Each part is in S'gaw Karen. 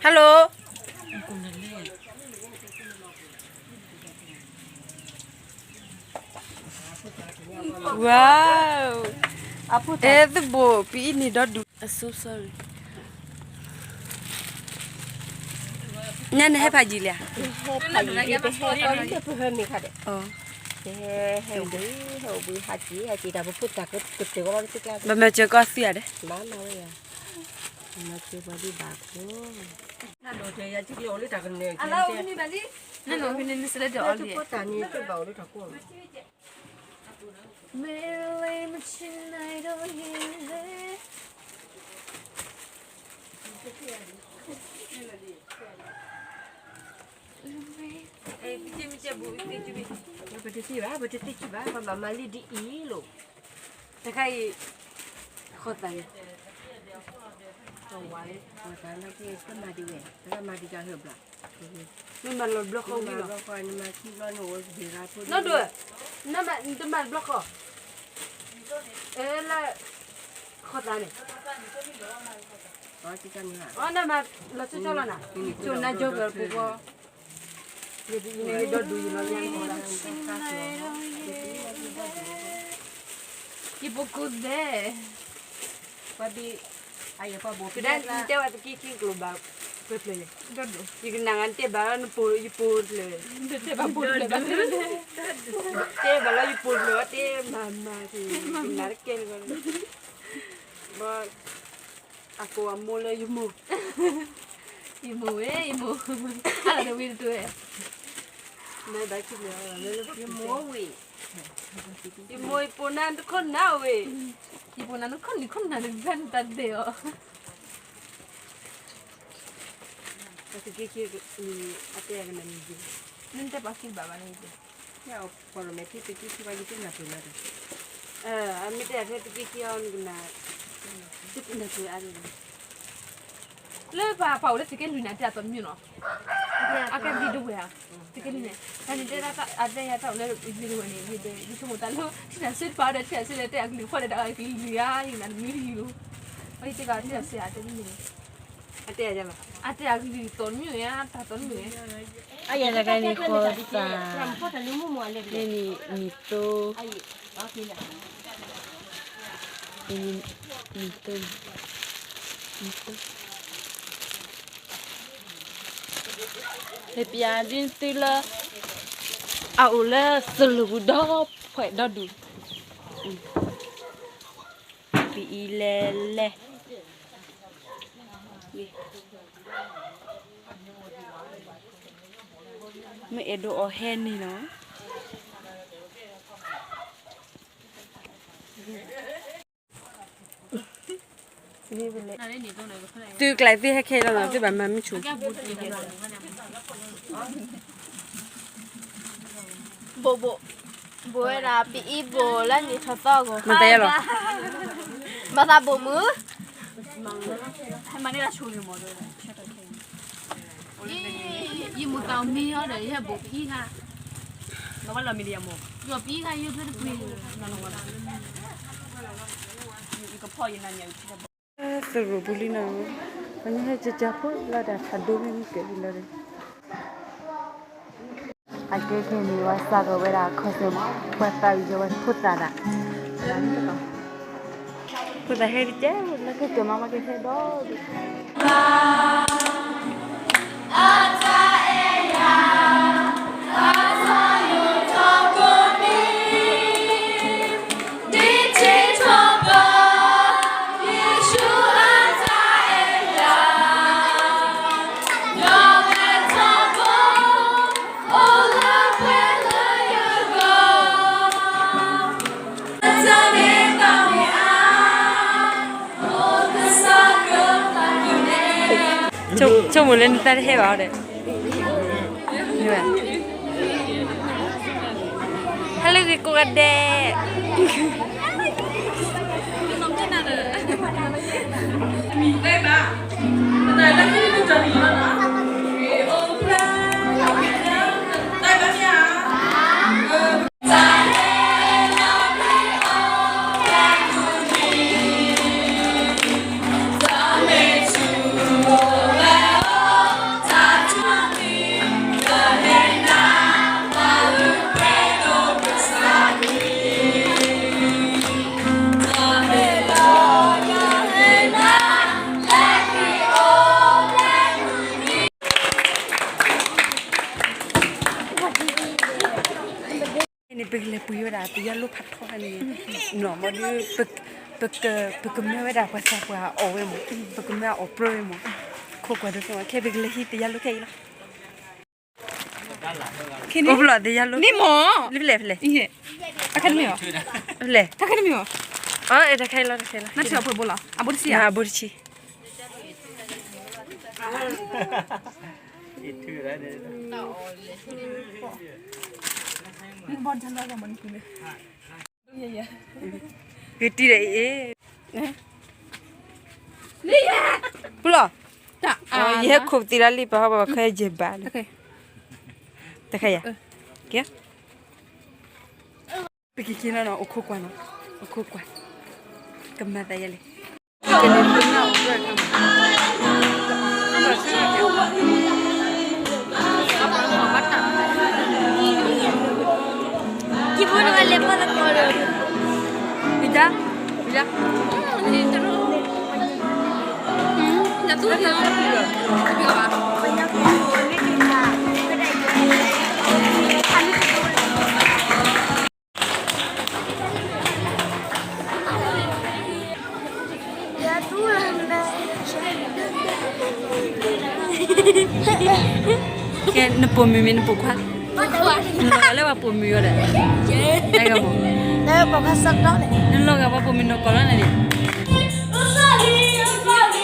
Hello. Wow. အဲ သုးဘိး ပအံၤန့ၣ်ဒီဒူၣ် အ so sorry. ညါန့ၣ်ဟဲဖးယံာ်လံဧါ. ဘၣ်မၤစၢၤကီၢ်သံဧါဒီး ပတသ့ဘၣ်, ပတသ့ဘၣ်, ပဘၣ်မၤလံဒ်အံၤလိၤ. တခါအံၤ, ဃီသးန့ၣ်, တမၤဒံးဝဲ, တမၤဒံးကဟၢဘျီ, မ့ၢ်မၤလီၤဘျီဃီဝံၤလီၤ, နီၢ်ဒိၣ်, နတမၤဘျီဃီ, လၢ, ဃီသးန့ၣ်, အီ နမၤလီၤဆီဆီလီၤနၤ, ကၠိနါကၠိကပူၤဃီ ယပကိးသဲး, ကဒဲတဲဝဲတက့ၢ်ခံကျိၤဘၣ်, ဖျၢၣ်ဖျၢၣ်, ယကနၣ်ဂၤတဲဘၣ်လၢနပိာ်ယပိာ်တဖျၢၣ်, တဲဘၣ်လၢယပိာ်တဖျၢၣ် တဲမၤမၤ, ယကနၣ်တကဲလၢၤ, ဘၣ် အကိးအမိၢ်လၢယမိၢ်, ယမိၢ်ဝဲ, ယမိၢ်, အဝဲတဝံၤတဝဲ, ယမိၢ်ဝဲ, ယမိၢ်ယပိာ်နၤတခီနၤဝဲ, ယပိာ်နၤတခီနံၤခီနၤတဂၤနတၢ်ဒဲးအီၤ, အတက့ၢ်ခံ, အတဲကနၣ်မံၤ, နတဲပှၤခံဘၣ်ဘၣ်န့ၣ်, ပှၤလီၤမဲာ်ထံတက့ၢ်ခံဘၣ်ယတနၢ်ပၢၢ်လၢၤ, အမ့ၢ်တဲအထဲတက့ၢ်ခံအီၤနကနၣ်, တနၢ်ပၢၢ်အါန့ၣ်, လၢပှၤပှၤအိၣ်လၢသုးက့လွံၢ်န့ၣ် အတဲအသီတမံၤနီၤ, အကဲဘျံးဒဝဲၢ်ဧါ, သုးက့လွံၢ်န့ၣ်, တၢ်န့ၣ်တဲဒၣ်အတဲယၤတၢ်အိၣ်လၢဘျံးဒဝဲၢ်န့ၣ်, ယဆိကမိၣ်တၢ်လၢ ထံၣ်နၤစ့တပၤဒီးထံၣ်နၤစ့လၢတဲအကလုၢ်ဖီၣ်ဒီးတၢ်အကလုၢ်ဧါ, ယနၢ်တမံၤတယံၤလီၤ, အယတဲကတဲစ့အတဲတမံၤန့ၣ်, အတဲအကလုၢ်သီတမံၤဧါ, တၢ်သီတမံၤဧါ, အယၤတဂၤန့ၣ်ဃီသး, န့ၣ်နံၤတိ, နံၤတိ, နံၤတိ, ဟဲပျးဒ်သုလၢ အအိၣ်လၢသရိာ်ပူၤဒီဖှဲးဒီဒူၣ်, ပအံၤလဲၤလဲၤ, မ့ၢ်အဲၣ်ဒိးအီၤဟဲန့ၣ်လီၤ. သုကျဲသုဟဲခဲလီၤနီၤ, သုဘၣ်မၤမုၢ်ဆူၣ်, ဘိးဘိး, ဘိးဝဲဒၣ်ပအံၤဘိးလၢနံၣ်ထီၣ်သီအဂီၢ်, မၤသးယဲလီၤ, မၤသးဘိးမုၢ် ယမိၢ်သးမံအီၤဒီး ယဟဲဘိးပအံၤခါ, ယပအံၤခါယဖျၢၣ်တပှ့ၤ, ယကဖီၣ်ယနၤန့ၣ်, သရိာ်ပူၤလံနီၤ, ပှၤညါဟဲကၠီကၠီဖိလီၤဒီး ဖးဒိၣ်မ့ၢ်မ့ၢ်ကဲလီၤဒီး, အကဲခဲန့ၣ် ဝဲစးထီၣ်ဝဲဒၣ်ခီၣ်စဲၣ်မး, ပှၤသးဝံၤယဝဲဖိသၣ်ဒၣ်, ဖိသၣ်ဟဲကကဲလၢကဲကဲမး မ့ၢ်ကဟဲဒီး ဆိကမိၣ်လၢနတၢ်တဟဲဘၣ်အီၤဒီး, ဟါလၢဂ့ၤကိးဂၤဒဲး. ပကလဲၤပှ့ၤဝဲဒၣ်တယါလိဖးထီန့ၣ်, နီၢ်မ့ၢ်ဒီး, ပကမၢဝဲဒၣ်ပှၤသးပှၢ်အီၣ်ဝဲမး, ပကမၢအီၣ်ပြၢဝဲမး, ခိၣ်ကွၢ်ဒိၣ်မး, ခဲပကလဲၤဟံးတယါလိခဲအံၤလီၤ. အိၣ်ဖျဲၣ်တယါလိ, မ့ၢ်မ့ၢ်, ဖဲလဲၣ်ဖဲလဲၣ်, အခါတမ့ၢ်အီၤ, ဖဲလဲၣ်, တခါတမ့ၢ်အီၤ, တခါလီၤ, နထံၣ်အဖိဘိလီၤ, အဘိတဆံ, အဘိတဆံ. ကတံၢ်ဒီးအံၤ, ပူလီၤ, ယဟဲခိၣ်သံလၢလံပၤဟီဘၣ် ပှၤခဲယဲၢ်ဘးလၢ, တခါယၤ, ကဲ, ပကက့ၤနီၤနီၤ အိၣ်ခိးကွၢ်နီၤ, အိၣ်ခိးကွၢ်, ကမၤသးယဲလဲၣ်, ကလဲၤပှ့ၤမ့ၢ်အိၣ်ဖျဲၣ်, ကံဖိန့ၣ်ဝဲလဲၤပှၤသကိးလၢ, ဝံၤဒၣ်, ဝံၤဒၣ်, တရူး, ညၣ်သူ, ညၣ်သူ, ကဲ နပိာ်မုၣ်မ့ၢ်နပိာ်ခွါ, နလီၤဂာ်လၢပှၤပိာ်မုၣ်အီၤဒီး, ပိာ်ခွါ, နလီၤဂာ်ပှၤပိာ်မုၣ်နီၢ်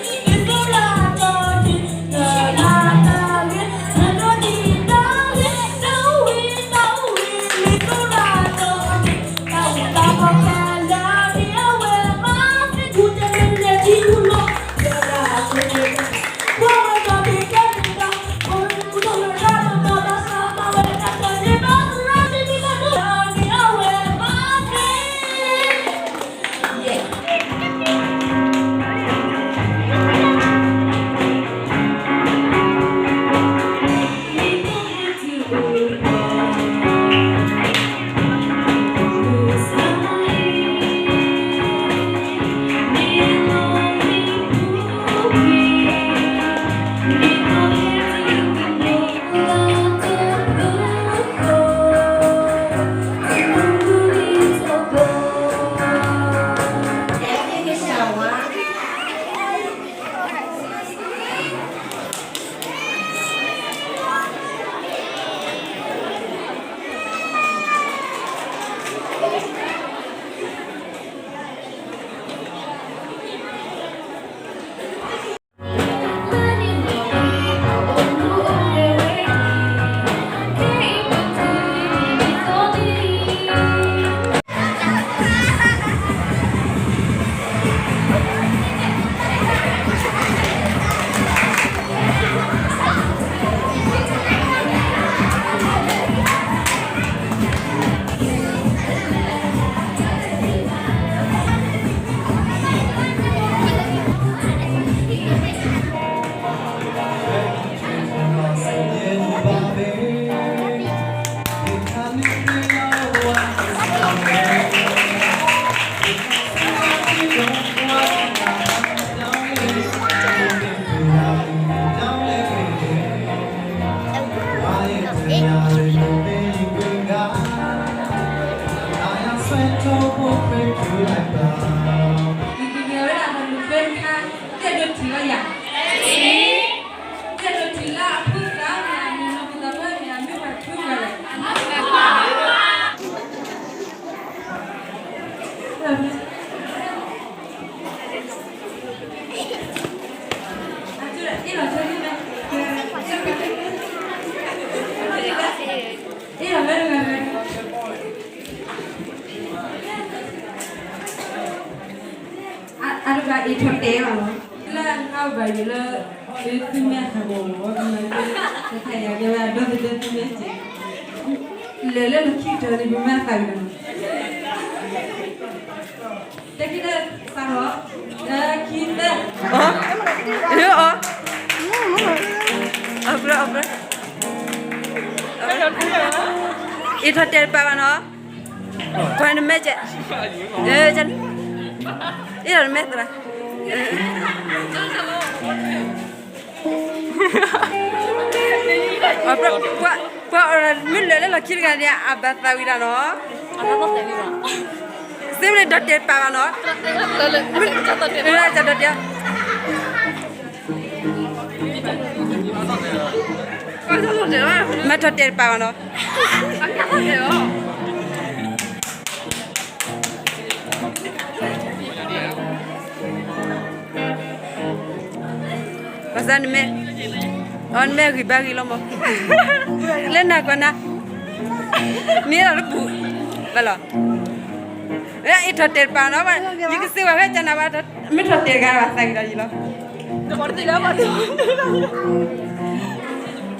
ကီၢ်လီၤန့ၣ်န့ၣ်.အတဘၣ်အ့ၣ်ထီၣ်တဲဘၣ်လီၤ. လၢအဘၣ်ယိၣ်လၢ သုမ့ၢ်ဟးဂီၤမ့ၢ်ဝဲ တခါယၤကဲဝဲအဒီသဒၢသုမ့ၢ်စ့ၢ်, လဲၤလၢနခံတၢၤန့ၣ် ပမ့ၢ်သးကဒီး, တၢ်ခံတၢ်စးထီၣ်, တၢ်ခံတၢ်, အီ, အီ, အီ, အ့ၣ်ထီၣ်တဲတပာ်ဘၣ်နီၤ, ကွၢ်နမဲကဲ, အ့ၣ်ထီၣ်နမဲသရၣ်, အီ, ကွၢ် ပှၤအီၣ်မ့ၢ်လၢာ်လၢလီၢ်ခံတဂၤန့ၣ် အဘၣ်သးဝံၤတၢ်နီၤ, စ့မ့ၢ်ဒီးတဲာ်တပာ်ဘၣ်နီၤ, မ့ၢ်ဒီးတဲာ်, မ့ၢ်ထီၣ်တဲာ်တပာ်ဘၣ်နီၤ. ဘၣ်ဆၣ်နမ့ၢ်, အီ နမ့ၢ်ဂံၢ်ဘါဂ့ၤလီၤမး, လၢနၤကွၢ်နၤ, မ့ၢ်လီၤတပူၤ, ဘၣ်လီၤ, အ့ၣ်ထီၣ်တဲာ်တပာ်နီၤ, ယကစ့ဝဲဖဲကနၤဘၣ်, မ့ၢ်ထီၣ်တဲာ်တဂၤဘၣ်သးဂ့ၤဒီးယံၤလီၤ.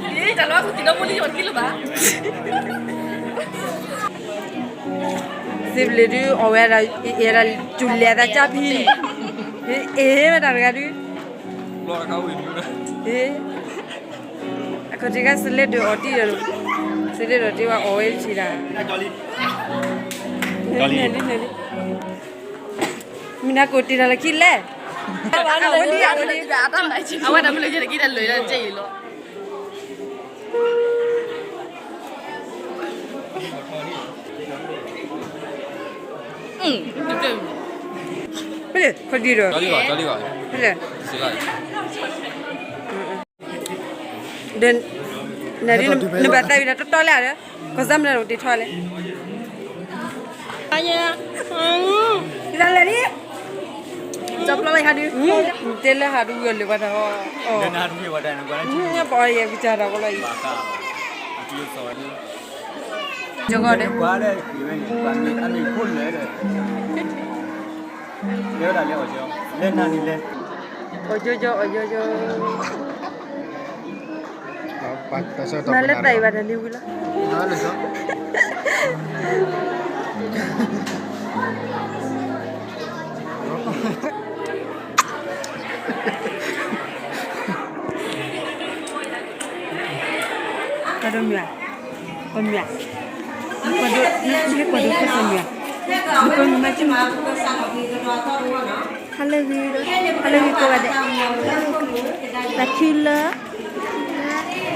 တလီၤတလီၤမူလံယီၤတံၢ်လၢၤဘၣ်. စံးဘျုးဒုးအီၣ်ဝဲဒၣ်, အဲၣ်ဒၣ်စူၤလဲၤသးကၢ်ဖံ, အ့ၣ်ဝဲတၢ်တဂၤဒုး, အခီၣ်ထံးခါစလဲဒုးအီၣ်တံၢ်, စလဲဒုးအီၣ်တံၢ်ဝဲအီၣ်ဝဲတထံၣ်ဒၣ်, မ့ၢ်နၤကိးတ့ၢ်တၢ်လၢခံလဲၣ်, အဝဲဒၣ်မ့ၢ်လၢယတက့ၢ်တၢ်လၢာ်ဒၣ်ကဲအံၤလီၤ. ဖဲလဲၣ်, ခီဒံးဒီး, ဖဲလဲၣ်, ဒီး, နဘၣ်သးဝံၤဒီးတီတီလၢ်ဒီး, ကီၢ်စၢ်မနုၤတ့ထီၣ်လဲၣ်, လၢလၢ်, တဲလၢဟးဒုးဝံၤအီၤလၢၤဘၣ်တၢ်, ပအီၣ်ယဲၢ်ကစၢ်တၢ်ကီလီၤအံၤ, ယဂီၢ်ဒီး လဲၤဝဲဒၣ်လဲၤအီၣ်ကၠီ, လဲၤနၤန့ၣ်လဲၤ, အီၣ်ကၠီကၠီ အီၣ်ကၠီကၠီ, မၤလၢသးအံၤဘၣ်တၢ်န့ၣ်ဝံၤလီၤ. ကီဒိမ့ၢ်, ကီမ့ၢ်, ကီဒိ, ကီဒိကီမ့ၢ်, ကီမ့ၢ်မၤကမၤ, ဟါလၢဂ့ၤ, ဟါလၢဂ့ၤကိးဂၤဒဲး, တၢ်ထံလၢ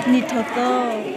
နံၣ်ထီၣ်သီ